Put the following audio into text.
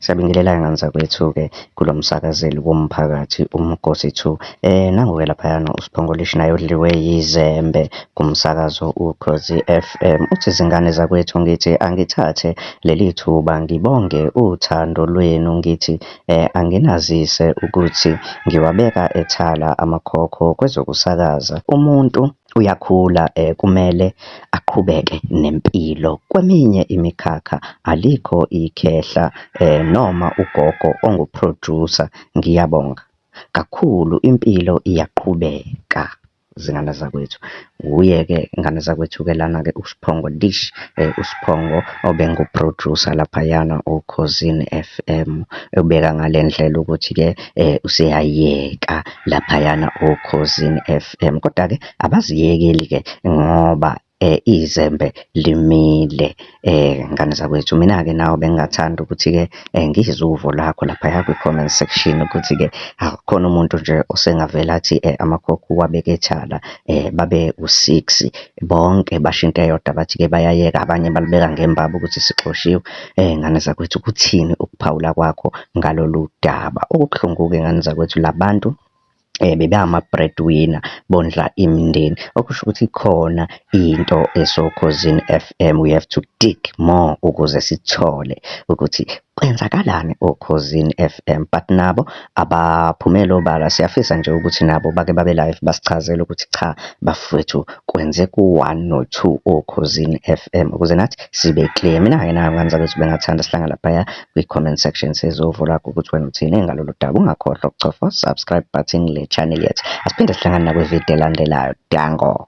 Siyabingelela ngane zakwethu-ke kulo msakazeli womphakathi Umgosi two. Nangu-ke laphayana uSiphongolishi naye udliwe yizembe kumsakazo Ukhozi FM. Uthi zingane zakwethu, ngithi angithathe leli thuba ngibonge uthando lwenu, ngithi anginazise ukuthi ngiwabeka ethala amakhokho kwezokusakaza. Umuntu uyakhula kumele aqhubeke nempilo. Kweminye imikhakha alikho ikhehla noma ugogo ongu-producer. Ngiyabonga kakhulu, impilo iyaqhubeka zingane zakwethu. Wuye-ke ngane zakwethu-ke lana-ke uSiphongo Dish, uSiphongo obengu-producer laphayana oKhozini FM, ubeka ngale ndlela ukuthi-ke useyayeka laphayana oKhozini FM. Koda-ke abaziyekeli-ke ngoba izembe limile ngane zakwethu. Mina-ke nawe bengingathanda ukuthi-ke ngizwe uvo lwakho laphaya kwi-comment section ukuthi-ke akukhona umuntu nje osengavele athi amakhokho uwabeke ethala babe u-six bonke basho into eyodwa bathi-ke bayayeka, abanye balibeka ngembaba ukuthi sixoshiwe. Ngane zakwethu, kuthini ukuphawula kwakho ngalolu daba? Okubuhlungu-ke ngane zakwethu, la bantu bebama-breadwinner, bondla imindeni, okusho ukuthi khona into esoKhozini FM, we have to dig more ukuze sithole ukuthi kwenzakalani oKhozini FM, but nabo abaphumeli obala. Siyafisa nje ukuthi nabo bake babe live basichazele ukuthi cha bafowethu kwenze ku-one no-two oKhozini FM ukuze nathi sibe clear. Mina-ke nawe ngane zakwethu bengathanda sihlangane laphaya kwi-comment section sizwe lakho ukuthi wena uthini ngalolu daba. Ungakhohlwa ukuchofa subscribe button le channel yethu. Asiphinde sihlangane nakwividiyo elandelayo. Dango.